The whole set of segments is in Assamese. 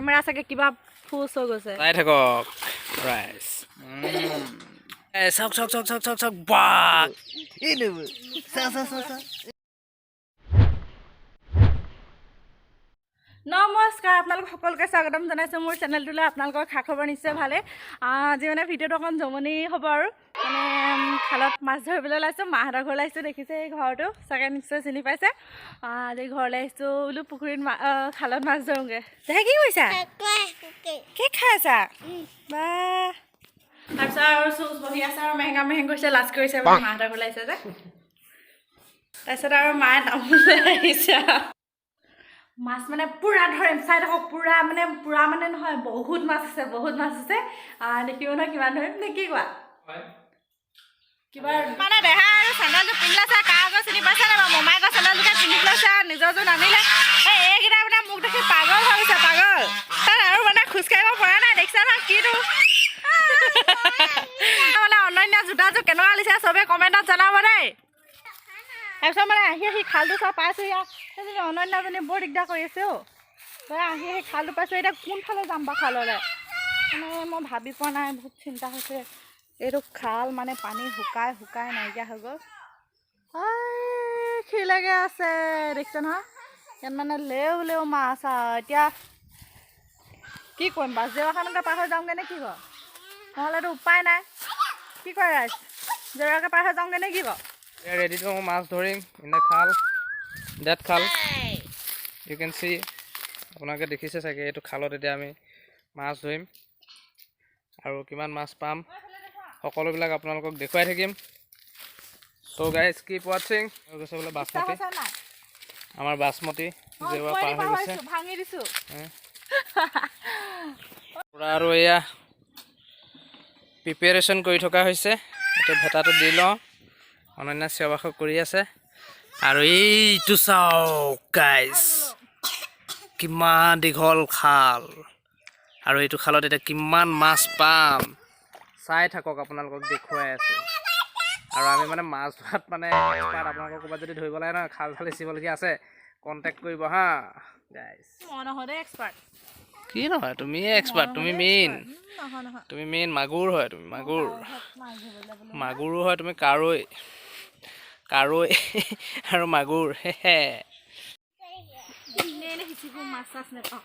কেমেৰা চাগে কিবা ফুচ হৈ গৈছে। চাই থাকক ৰাইজ। এ চাওক চাওক চাওক চাওক চাওক চাওক, বা। চা চা চা চা। নমস্কাৰ, আপোনালোক সকলোকে স্বাগতম জনাইছোঁ মোৰ চেনেলটোলৈ। আপোনালোকৰ খা খবৰ নিশ্চয় ভালে। আজি মানে ভিডিঅ'টো অকণ জমনি হ'ব আৰু মানে খালত মাছ ধৰিবলৈ ওলাইছোঁ। মাহঁতৰ ঘৰলৈ আহিছোঁ। দেখিছে এই ঘৰটো চাগে নিশ্চয় চিনি পাইছে। আজি ঘৰলৈ আহিছোঁ বোলো পুখুৰীত খালত মাছ ধৰোঁগৈ। দেহা, কি কৰিছা? কি খাই আছা বা? তাৰপিছত আৰু চুচ বহি আছে আৰু মেহেঙা মেহেং কৰিছে, লাজ কৰিছে মানে মাহঁতৰ ঘৰলৈ আহিছে যে। তাৰপিছত আৰু মায়ে তামোল লৈ আহিছে আৰু। মাছ মানে পূৰা ধৰিম, চাই থাকক। পূৰা মানে নহয়, বহুত মাছ আছে, বহুত মাছ আছে। দেখিব নহয় কিমান ধৰিম, নে কি কোৱা? কিবা মানে দেহা আৰু চেণ্ডেলযোৰ পিন্ধি লৈছে। কাৰ আগত চিনি পাইছে নাই বাৰু? মোমায়েকৰ চেণ্ডেলযোৰকে পিন্ধি লৈছে আৰু নিজৰযোৰ নানিলে। এই এইকেইটা মানে মোক দেখি পাগল হৈ গৈছে, পাগল। তাত আৰু মানে খোজকাঢ়িব পৰা নাই, দেখিছা নহয় কিনো মানে। অনন্যা জোতাযোৰ কেনেকুৱা লিছে চবেই কমেণ্টত জনাব দেই। তাৰপিছত মানে আহি আহি খালটো চাই পাইছোঁ। ইয়াত সেইজনী অনন্যাজনী বৰ দিগদাৰ কৰি আছে অ'। তই আহি আহি খালটো পাইছোঁ, এতিয়া কোনফালে যাম বাৰু খাললৈ? মানে মই ভাবি পোৱা নাই, বহুত চিন্তা হৈছে। এইটো খাল মানে পানী শুকাই শুকাই নাইকিয়া হৈ গ'ল। খিলেগে আছে, দেখিছে নহয়? ইয়াত মানে লেও লেও মাছ আৰু। এতিয়া কি কৰিম বাৰু? জেওৰাখনকে পাৰ হৈ যাওঁগৈ নে কি বাৰু? নহ'লেতো উপায় নাই। কি কয় ৰাইজ, জেওৰাকে পাৰ হৈ যাওঁগৈ নে কি বাৰু? ৰেডি টু মাছ ধৰিম ইন the খাল, ডেট খাল ইউ কেন চি। আপোনালোকে দেখিছে চাগে, এইটো খালত এতিয়া আমি মাছ ধৰিম আৰু কিমান মাছ পাম সকলোবিলাক আপোনালোকক দেখুৱাই থাকিম। চ' গাইজ, কিপ ৱাচিং। হৈ গৈছে বোলে বাচমতি। হৈছে নাই? আমাৰ বাচমতি জেওৰা পাৰ হৈ গৈছে। ভাঙি দিছোঁ। পূৰা আৰু এয়া প্ৰিপেৰেশ্যন কৰি থকা হৈছে। এতিয়া ভেটাটো দি লওঁ। অনন্যা চিঞৰ বাখৰ কৰি আছে। আৰু এইটো চাওক গাইজ, কিমান দীঘল খাল আৰু এইটো খালত এতিয়া কিমান মাছ পাম চাই থাকক, আপোনালোকক দেখুৱাই আছোঁ। আৰু আমি মানে মাছ ধৰাত মানে এক্সপাৰ্ট। আপোনালোকৰ ক'ৰবাত যদি ধৰিব লাগে নহয়, খাল চাল সিঁচিবলগীয়া আছে, কণ্টেক্ট কৰিব হা গাইজ। মই নহয় দেই এক্সপাৰ্ট। কি নহয়, তুমিয়ে এক্সপাৰ্ট, তুমি মেইন। নহয় নহয়। তুমি মেইন মাগুৰ হয়, তুমি মাগুৰ। মাছ ধৰিবলৈ যাবলৈ মাগুৰো হয় তুমি, কাৱৈ কাৱৈ আৰু মাগুৰ হে। এনেই এনেই সিঁচি ফুৰোঁ, মাছ চাছ নাপাওঁ।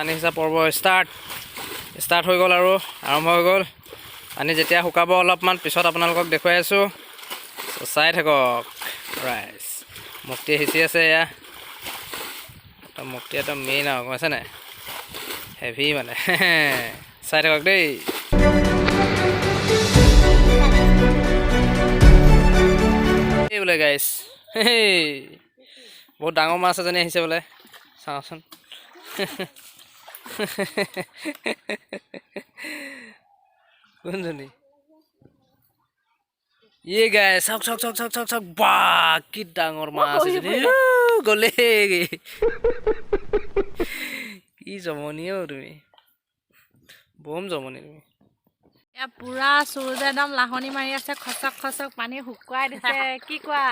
পানী সিঁচা পৰ্ব ষ্টাৰ্ট ষ্টাৰ্ট হৈ গ'ল আৰু আৰম্ভ হৈ গ'ল। পানী যেতিয়া শুকাব অলপমান পিছত আপোনালোকক দেখুৱাই আছোঁ। চাই থাকক ৰাইজ। মুক্তি সিঁচি আছে এয়া। এটা মুক্তি এটা মেইন আৰু, গম পাইছে নাই? হেভি মানে। চাই থাকক দেই। এই বোলে গাইছ, বহুত ডাঙৰ মাছ এজনী আহিছে বোলে, চাওঁচোন। কোনজনী? ইয়ে গাই, চাওক চাওক চাওক চাওক চাওক চাওক, বা কি ডাঙৰ মাছ এজনী। গ'লেই, কি জমনি অ' তুমি, বম জমনি তুমি। এয়া পুৰা সূৰুযে একদম লাহনি মাৰি আছে, খচক খচক পানী শুকুৱাই দিছে, কি কোৱা?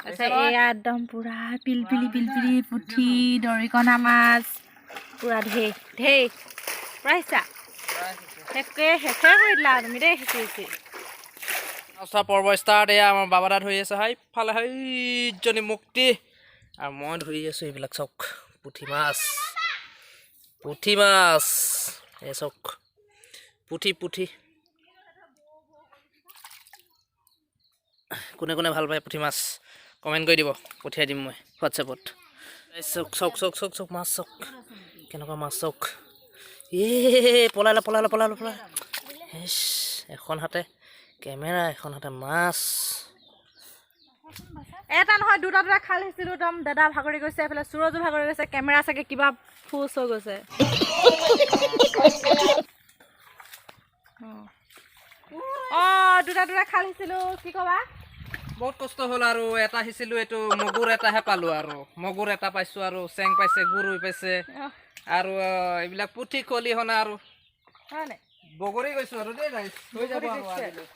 তাৰপিছত এয়া একদম পুৰা পিলপিলি পিলপিলি পুঠি, দৰিকণা মাছ পুৰা ঢেৰ ঢেৰ। পুৰা সিঁচা শেষে শেষে কৰি দিলা তুমি দেই সিঁচি সিঁচি। মাছ পৰ্ব ষ্টাৰ্ট। এয়া আমাৰ বাবাদা ধৰি আছে সেইফালে, সেইজনী মুক্তি আৰু মই ধৰি আছোঁ। এইবিলাক চাওক, পুঠি মাছ। পুঠি মাছ। এই চাওক, পুঠি পুঠি। কোনে কোনে ভাল পায় পুঠি মাছ, কমেণ্ট কৰি দিব, পঠিয়াই দিম মই হোৱাটছএপত। এই চাওক চাওক চাওক চাওক চাওক, মাছ চাওক, কেনেকুৱা মাছ চাওক। এ পলালে পলালে পলালে পলালে। ইছ, এখন হাতে কেমেৰা, এখন হাতে মাছ। এটা নহয়, দুটা দুটা খাল সিঁচিলোঁ। একদম দাদা ভাগৰি গৈছে, এইফালে সুৰজো ভাগৰি গৈছে, কেমেৰা চাগে কিবা ফুচ হৈ গৈছে। অঁ, দুটা দুটা খাল সিঁচিলোঁ, কি ক'বা? বহুত কষ্ট হ'ল আৰু। এটা সিঁচিলোঁ, এইটো মগুৰ এটাহে পালোঁ আৰু। মগুৰ এটা পাইছোঁ আৰু চেং পাইছে, গৰৈ পাইছে আৰু এইবিলাক পুঠি খলিহনা আৰু হয় নাই? বগৰী গৈছোঁ আৰু দেই গাইছ, হৈ যাব আৰু আজিলৈ।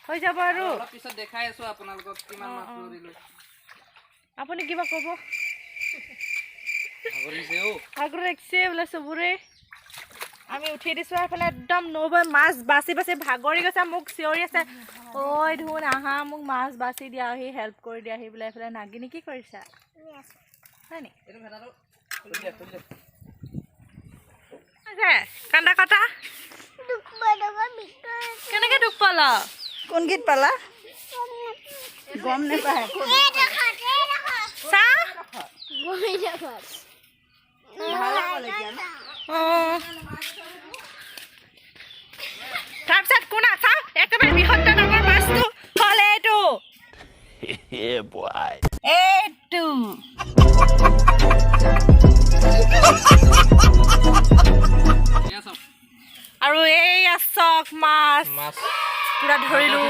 হৈ যাব আৰু। অলপ পিছত দেখাই আছোঁ আপোনালোকক কিমান মাছ ধৰিলোঁ। আপুনি কিবা ক'ব? ভাগৰিছে অ'। ভাগৰ লাগিছে বোলে চবৰে। আমি উঠি দিছোঁ। এইফালে একদম নবৈ মাছ বাচি বাচি ভাগৰি গৈছে, মোক চিঞৰি আছে, ঐ ধুন আহা, মোক মাছ বাচি দিয়াহি, হেল্প কৰি দিয়াহি বোলে। এইফালে নাগিনী কি কৰিছা, হয় নি? এইটো ভেটাটো খুলি দে, খুলি দে। হৈছে, কান্দা কটা কেনেকে দুখ পালা? কোনগীত পালা গম নেপায়। চা। অঁ, তাৰপিছত কোনা চাওঁ, একেবাৰে বৃহত্তৰ ডাঙৰ মাছটো হ'ল এইটো। এইটো। এয়া চাওক। আৰু এইয়া চাওক মাছ। মাছ। পুৰা ধৰিলো,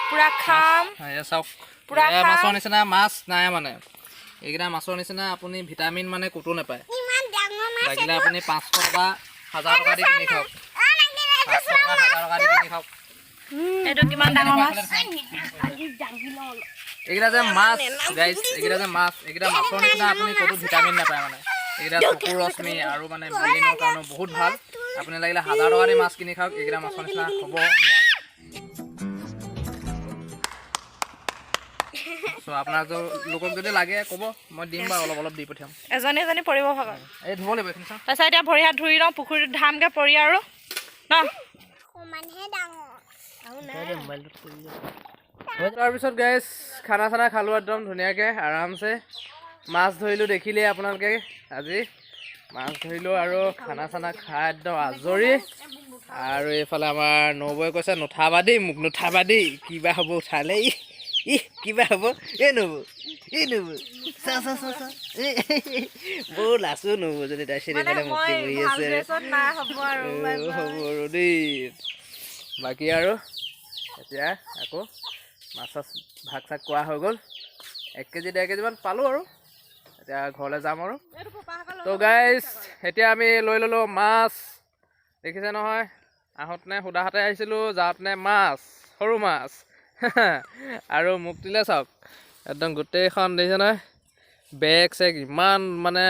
পুৰা খাম। এয়া চাওক। পুৰা এয়া খাম। মাছৰ নিচিনা মাছ নাই মানে। এইকেইটা মাছৰ নিচিনা আপুনি ভিটামিন মানে ক'তো নাপায়। লাগিলে আপুনি 500 টকা, 1000 টকা দি কিনি খাওক, 500 টকা, 1000 টকা দি কিনি খাওক। এইটো কিমান ডাঙৰ মাছ! এইকেইটা যে মাছ গাইছ, এইকেইটা যে মাছ, এইকেইটা মাছৰ নিচিনা আপুনি ক'তো ভিটামিন নাপায়। মানে এইকেইটা চকুৰ ৰশ্মি আৰু মানে ব্ৰেইনৰ কাৰণেও বহুত ভাল। আপুনি লাগিলে 1000 টকা দি মাছ কিনি খাওক, এইকেইটা মাছৰ নিচিনা হ'ব নোৱাৰে। চ' আপোনাক লোকক যদি লাগে ক'ব, মই দিম বাৰু, অলপ অলপ দি পঠিয়াম। এজনী এজনী পৰিব ভাগত। এই ধুব লাগিব এইখিনি, চাওঁ। তাৰপিছত এতিয়া ভৰি হাত ধুই লওঁ, পুখুৰীটোত ধামকৈ পৰি আৰু ন। তাৰপিছত গাইছ, খানা চানা খালোঁ একদম ধুনীয়াকৈ আৰামছে। মাছ ধৰিলোঁ, দেখিলেই আপোনালোকে, আজি মাছ ধৰিলোঁ আৰু খানা চানা খাই একদম আজৰি। আৰু এইফালে আমাৰ নবৌয়ে কৈছে, নুঠাবা দেই মোক, নুঠাবা দেই, কিবা হ'ব উঠালে। ইহ ইহ, কিবা হ'ব। এই নবৌ, এই নবৌ, চা চা চা চা, বৰ লাচো নবৌজনী, তাই চিনেমালে মুক্তি বহি আছে। নাই হ'ব আৰু। হ'ব আৰু দেই। বাকী আৰু এতিয়া আকৌ মাছ চাছ ভাগ চাগ কোৱা হৈ গ'ল। 1 কেজি 1.5 কেজিমান পালোঁ আৰু এতিয়া ঘৰলৈ যাম আৰু। তো গাইজ, এতিয়া আমি লৈ ল'লোঁ মাছ, দেখিছে নহয়। আহোঁতেনে সুদা হাতে আহিছিলোঁ, যাওঁতেনে মাছ, সৰু মাছ। আৰু মুক্তিলে চাওক, একদম গোটেইখন দেখিছে নহয়, বেগ চেগ ইমান। মানে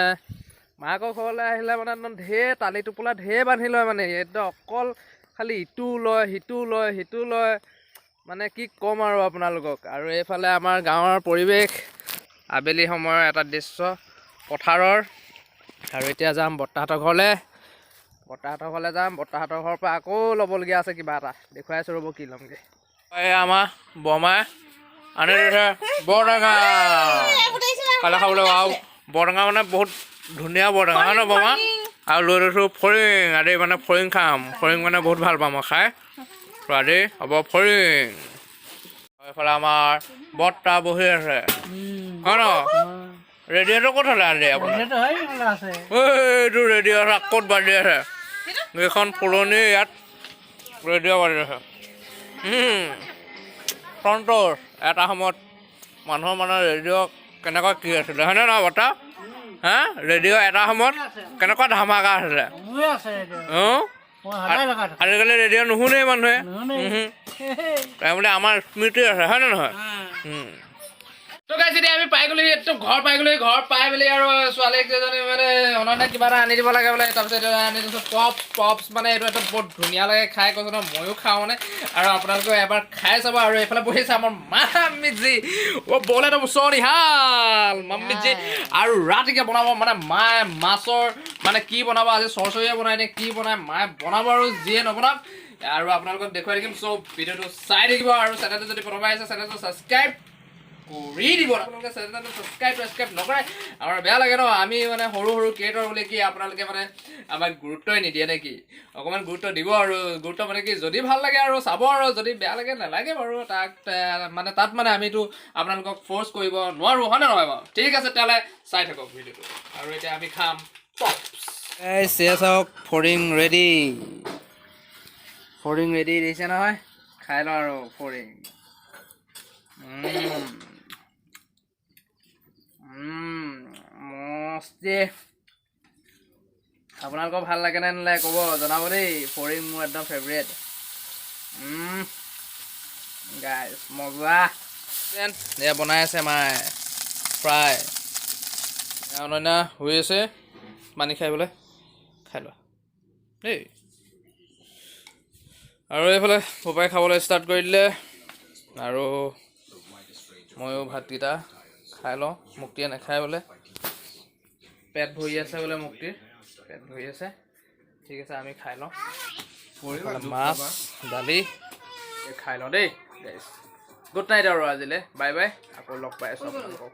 মাকৰ ঘৰলৈ আহিলে মানে একদম ঢেৰ টালি টোপোলা ঢেৰ বান্ধি লয়। মানে একদম অকল খালি ইটো লয়, সিটো লয়, সিটো লয়, মানে কি ক'ম আৰু আপোনালোকক। আৰু এইফালে আমাৰ গাঁৱৰ পৰিৱেশ, আবেলি সময়ৰ এটা দৃশ্য পথাৰৰ। আৰু এতিয়া যাম বৰ্তাহঁতৰ ঘৰলৈ। বৰ্তাহঁতৰ ঘৰলৈ যাম, বৰ্তাহঁতৰ ঘৰৰ পৰা আকৌ ল'বলগীয়া আছে কিবা এটা, দেখুৱাই আছোঁ ৰ'ব কি ল'মগৈ। এই আমাৰ বৰমাই আনি দিছে বৰটেঙা কাইলৈ খাবলৈ। আৰু বৰটেঙা মানে বহুত ধুনীয়া বৰটেঙা, হয় ন বৰমা? আৰু লৈ লৈছোঁ ফৰিং আদি, মানে ফৰিং খাম। ফৰিং মানে বহুত ভাল পাওঁ মই খাই। তো আজি হ'ব ফৰিং। এইফালে আমাৰ বৰ্তা বহি আছে, হয় ন? ৰেডিঅ'টো ক'ত হ'লে আজি আপোনাৰ? এইটো ৰেডিঅ' আছে, ক'ত বাজি আছে? এইখন পুৰণি, ইয়াত ৰেডিঅ' বাজি আছে। সন্তোষ, এটা সময়ত মানুহৰ মানে ৰেডিঅ' কেনেকুৱা কি আছিলে, হয়নে নহয় বৰ্তা? হা, ৰেডিঅ' এটা সময়ত কেনেকুৱা ধামাকা আছিলে। অঁ, আজিকালি ৰেডিঅ' নুশুনেই মানুহে। তাৰমানে আমাৰ স্মৃতি আছে, হয়নে নহয়? তো গাইছ, এতিয়া আমি পাই গ'লো, একদম ঘৰ পাই গ'লো। ঘৰ পাই মেলি আৰু ছোৱালীক কেইজনী মানে অনন্যাক কিবা এটা আনি দিব লাগে বোলে। তাৰপিছত এইটো আনি দিছোঁ, পপছ। পপছ মানে এইটো এটা বহুত ধুনীয়া লাগে খাই, কৈছোঁ নহয়, ময়ো খাওঁ মানে আৰু আপোনালোকেও এবাৰ খাই চাব। আৰু এইফালে বহিছে আমাৰ মামিজি। অ' ব'লে তো চনিহাল মামিজি। আৰু ৰাতিকে বনাব মানে মায়ে মাছৰ মানে কি বনাব আজি, চৰচৰীয়া বনাই নে কি বনাই মায়ে বনাব আৰু যিয়ে নবনাওক আৰু আপোনালোকক দেখুৱাই থাকিম। চ' ভিডিঅ'টো চাই থাকিব আৰু চেনেলটো যদি প্ৰথমে আহিছে, চেনেলটো ছাবস্ক্ৰাইব কৰি দিব। আপোনালোকে চেনেলটো ছাবস্ক্ৰাইব ছাবস্ক্ৰাইব নকৰে, আমাৰ বেয়া লাগে ন। আমি মানে সৰু সৰু ক্ৰিয়েটৰ বুলি কি আপোনালোকে মানে আমাক গুৰুত্বই নিদিয়ে নেকি? অকণমান গুৰুত্ব দিব আৰু গুৰুত্ব মানে কি, যদি ভাল লাগে আৰু চাব আৰু যদি বেয়া লাগে নালাগে বাৰু। তাক মানে তাত মানে আমিতো আপোনালোকক ফ'ৰ্চ কৰিব নোৱাৰোঁ, হয়নে নহয় বাৰু? ঠিক আছে, তেতিয়াহ'লে চাই থাকক ভিডিঅ'টো। আৰু এতিয়া আমি খাম পপছ। এই চাওক, ফৰিং ৰেডি, ফৰিং ৰেডি দিছে নহয়। খাই লওঁ আৰু ফৰিং। মস্তি। আপোনালোকৰ ভাল লাগে নে নালাগে ক'ব, জনাব দেই। ফৰিং মোৰ একদম ফেভৰেট গাইছ, মজা। এয়া বনাই আছে মায়ে ফ্ৰাই। অনন্যা শুই আছে, পানী খাই বোলে। খাই লোৱা দেই। আৰু এইফালে পপাই খাবলৈ ষ্টাৰ্ট কৰি দিলে আৰু ময়ো ভাতকেইটা খাই লওঁ। মুক্তিয়ে নাখায় বোলে, পেট ভৰি আছে বোলে, মুক্তিৰ পেট ভৰি আছে। ঠিক আছে, আমি খাই লওঁ। এইফালে মাছ, দালি, এই খাই লওঁ দেই গাইছ। গুড নাইট আৰু আজিলৈ বাই বাই। আকৌ লগ পাই আছোঁ আপোনালোকক।